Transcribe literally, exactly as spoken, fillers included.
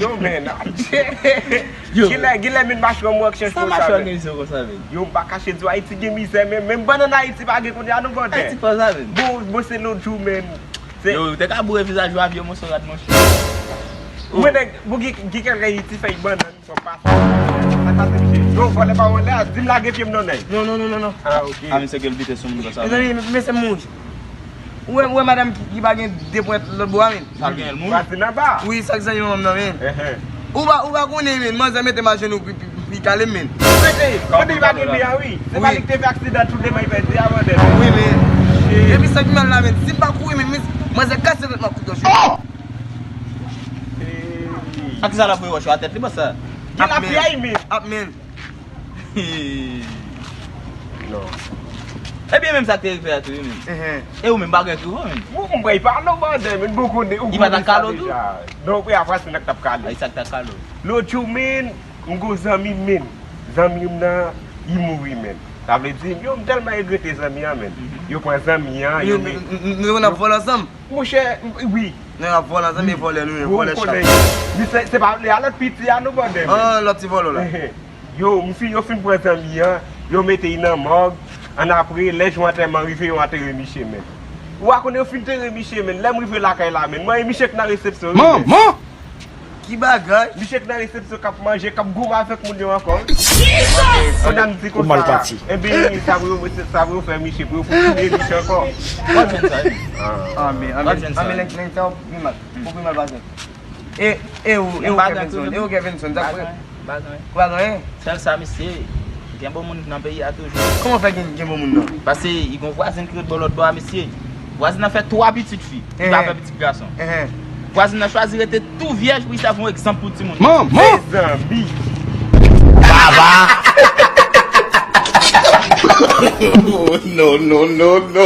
Yo, men, adje. Yo. Genlè, genlè men machwè mwen k chèch konsa, men. Sa machwè gen zo konsa, men? Yo, m pa kache di w, Ayiti gen mizè, men menm bannann Ayiti pa gen kounye a non, brother. Ayiti pa sa, men. Bon, bon, se lòt jou, men. Se Yo, ou te ka boure vizaj ou avyon, monchè, rad, monchè. Mwen, nèg, bon, gen, gen kèk Ayiti fèy bannann, fò pase. Sa pase, misye. Yo, vòlè pa w anlè a, di m lage pye m non, nèg. Non, non, non, non, non. Ah, ok. Ah, misye gen l bite sou moun konsa. Mezanmi, mesye m mouri. Ou wè, ou wè madanm ki, ki pa gen de pwent lòt bò a, men? Sa l gen, l mouri? Vwazin anba. Wi, sa k zanmi manman m nan, men. Enhen. Ou pa, ou pa konnen, men, manzè mete m ajenou pou, pou, pou li kale m, men. Mete, kote li pa gen men an, wi. Se pa li ki te fè aksidan tout de men pèdi a, brother. Wi, men. Shit. Epi sa ki mal la, men, si m pa kouri, men, men, manzè kase tèt m ak kouto cheve. Hey. Ak kisa l ap voye wòch yo a tèt li, bòs sa? Gen lapyay, men. Ap, men. Non. Ebyen, menm sa k te rive a tou, wi, menm. Enhen. E ou menm, pa gen tou, wi, menm. Ou konprann, pa non, brother, men, bon konnen, ou konnen sa deja. Li pa t ap kale w tou? Non, wi, apre se nèg t ap kale. Ay, sa k t ap kale w. Lòt jou, men, m gon zanmi m, men. Zanmi m nan, li mouri, men. Sa vle di, yo, m tèlman regrete zanmi an, men. Mhm. Yo pran zanmi an, yo, yo, men. Nou, nou, nou, n ap vòlè ansanm? Monchè, wi. Nou ap vòlè ansanm, men vòlè nou ye, vòlè chat. Bon, konnen. Men se, se pa vle a lòt piti a, non, brother, men. Ah, lòt ti vòlè la. Yo, m fin, yo fin pran zanmi an, yo mete li nan mòg, annapre, lè jou antèman rive, yo antere misye, men. Ou pa konnen yo fin tere misye, men. Lè m rive lakay la, men, mwen, e misye k nan resepsyon, wi, men. Manman! Ki bagay? Misye k nan resepsyon k ap manje, k ap goumen avèk moun yo ankò, wi. Pandan m di konsa, ebyen, sa pou yo, sa pou yo fè misye, pou yo fout touye misye ankò. Ou ap jwenn sa, wi. Ah, men, ah, men, nèg sa, ou pi mal. Ou pi mal pase. E, e ou, e ou, Kevinson, e ou, Kevinson, sa k fè? Ou pa gen anyen? Sèl sa, mesye, gen bon moun nan peyi a toujou. Kòman fè gen, gen bon moun nan? Paske li gon vwazen ki ret bò lòt bò a, mesye. Vwazen nan fè twa pitit fi, li pa fè pitit gason. Vwazen nan chwazi rete tou vyèj pou li sèvi yon egzanp pou timoun. Manman! Mezanmi! Baba! Oh, no, no, no, no.